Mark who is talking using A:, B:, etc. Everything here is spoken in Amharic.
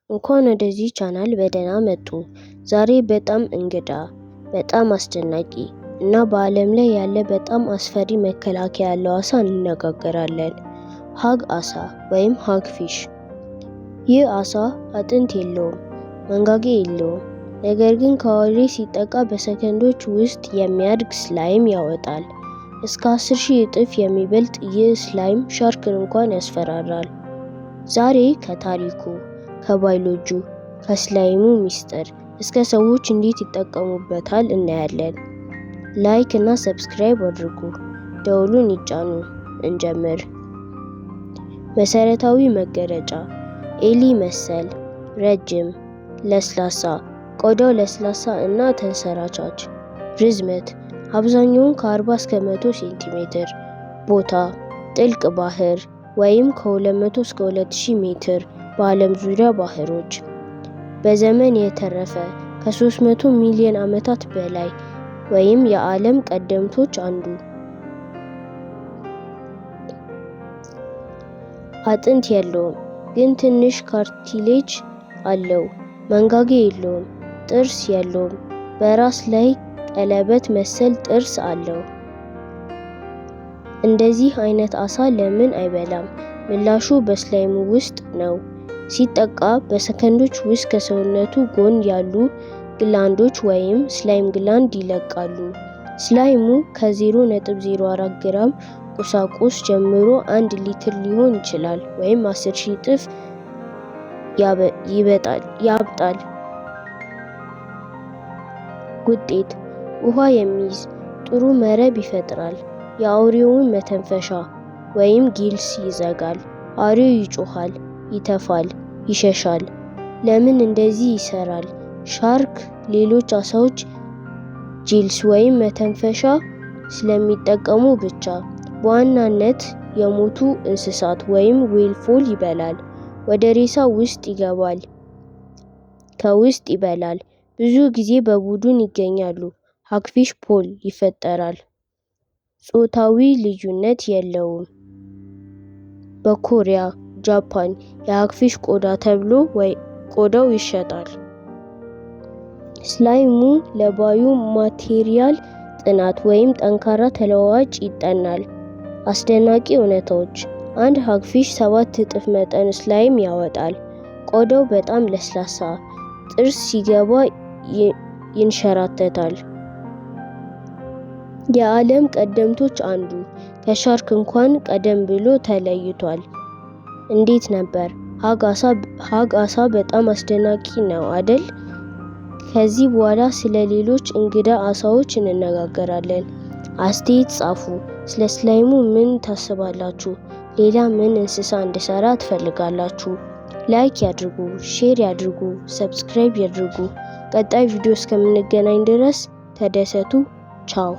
A: እንኳን ወደዚህ ቻናል በደህና መጡ። ዛሬ በጣም እንግዳ፣ በጣም አስደናቂ እና በዓለም ላይ ያለ በጣም አስፈሪ መከላከያ ያለው አሳ እንነጋገራለን። Hag አሳ ወይም hagfish። ይህ አሳ አጥንት የለውም፣ መንጋጋ የለውም። ነገር ግን ከአውሬ ሲጠቃ በሰከንዶች ውስጥ የሚያድግ slime ያወጣል። እስከ 10,000 እጥፍ የሚበልጥ ይህ slime ሻርክን እንኳን ያስፈራራል። ዛሬ ከታሪኩ፣ ከባዮሎጂው፣ ከ slime ኡ ሚስጥር እስከ ሰዎች እንዴት ይጠቀሙበታል እናያለን። Like እና subscribe አድርጉ፣ ደውሉን ይጫኑ። እንጀምር። መሰረታዊ መገለጫ፦ ኤሊ መሰል፣ ረጅም፣ ለስላሳ፣ ቆዳው ለስላሳ እና ተንሰራቻች። ርዝመት አብዛኛውን ከ40 እስከ 100 ሴንቲሜትር። ቦታ ጥልቅ ባህር ወይም ከ200 እስከ 2000 ሜትር በዓለም ዙሪያ ባህሮች። በዘመን የተረፈ ከ300 ሚሊዮን ዓመታት በላይ ወይም የዓለም ቀደምቶች አንዱ። አጥንት የለውም፣ ግን ትንሽ cartilage አለው። መንጋጋ የለውም፣ ጥርስ የለውም። በራስ ላይ ቀለበት መሰል ጥርስ አለው። እንደዚህ አይነት አሳ ለምን አይበላም? ምላሹ በ slime ኡ ውስጥ ነው። ሲጠቃ በሰከንዶች ውስጥ ከሰውነቱ ጎን ያሉ gland ኦች ወይም slime gland ይለቃሉ። Slime ኡ ከ0.04 ግራም ቁሳቁስ ጀምሮ 1 ሊትር ሊሆን ይችላል ወይም 10,000 እጥፍ ያብጣል። ውጤት፦ ውሃ የሚይዝ ጥሩ መረብ ይፈጥራል። የአውሬውን መተንፈሻ (gills) ይዘጋል። አውሬው ይጮሃል፣ ይተፋል፣ ይሸሻል። ለምን እንደዚህ ይሰራል? ሻርክ ሌሎች አሳዎች gills ወይም መተንፈሻ ስለሚጠቀሙ ብቻ። በዋናነት የሞቱ እንስሳት ወይም whale fall ይበላል። ወደ ሬሳ ውስጥ ይገባል፣ ከውስጥ ይበላል። ብዙ ጊዜ በቡድን ይገኛሉ፣ hagfish pool ይፈጥራል። ጾታዊ ልዩነት የለውም። በኮሪያ፣ ጃፓን የ hagfish ቆዳ ተብሎ ቆዳው ይሸጣል። Slime ኡ ለ biomaterial ጥናት ወይም ጠንካራ ተለዋዋጭ ይጠናል። አስደናቂ እውነታዎች፦ አንድ hagfish 7 እጥፍ መጠን slime ያወጣል። ቆዳው በጣም ለስላሳ፣ ጥርስ ሲገባ ይንሸራተታል። የዓለም ቀደምቶች አንዱ፣ ከሻርክ እንኳን ቀደም ብሎ ተለይቷል። እንዴት ነበር? Hag አሳ በጣም አስደናቂ ነው አደል? ከዚህ በኋላ ስለ ሌሎች እንግዳ አሳዎች እንነጋገራለን። አስተያየት ጻፉ። ስለ slime ኡ ምን ታስባላችሁ? ሌላ ምን እንስሳ እንድሰራ ትፈልጋላችሁ? Like ያድርጉ፣ share ያድርጉ፣ subscribe ያድርጉ። ቀጣይ ቪዲዮ እስከምንገናኝ ድረስ ተደሰቱ። ቻው።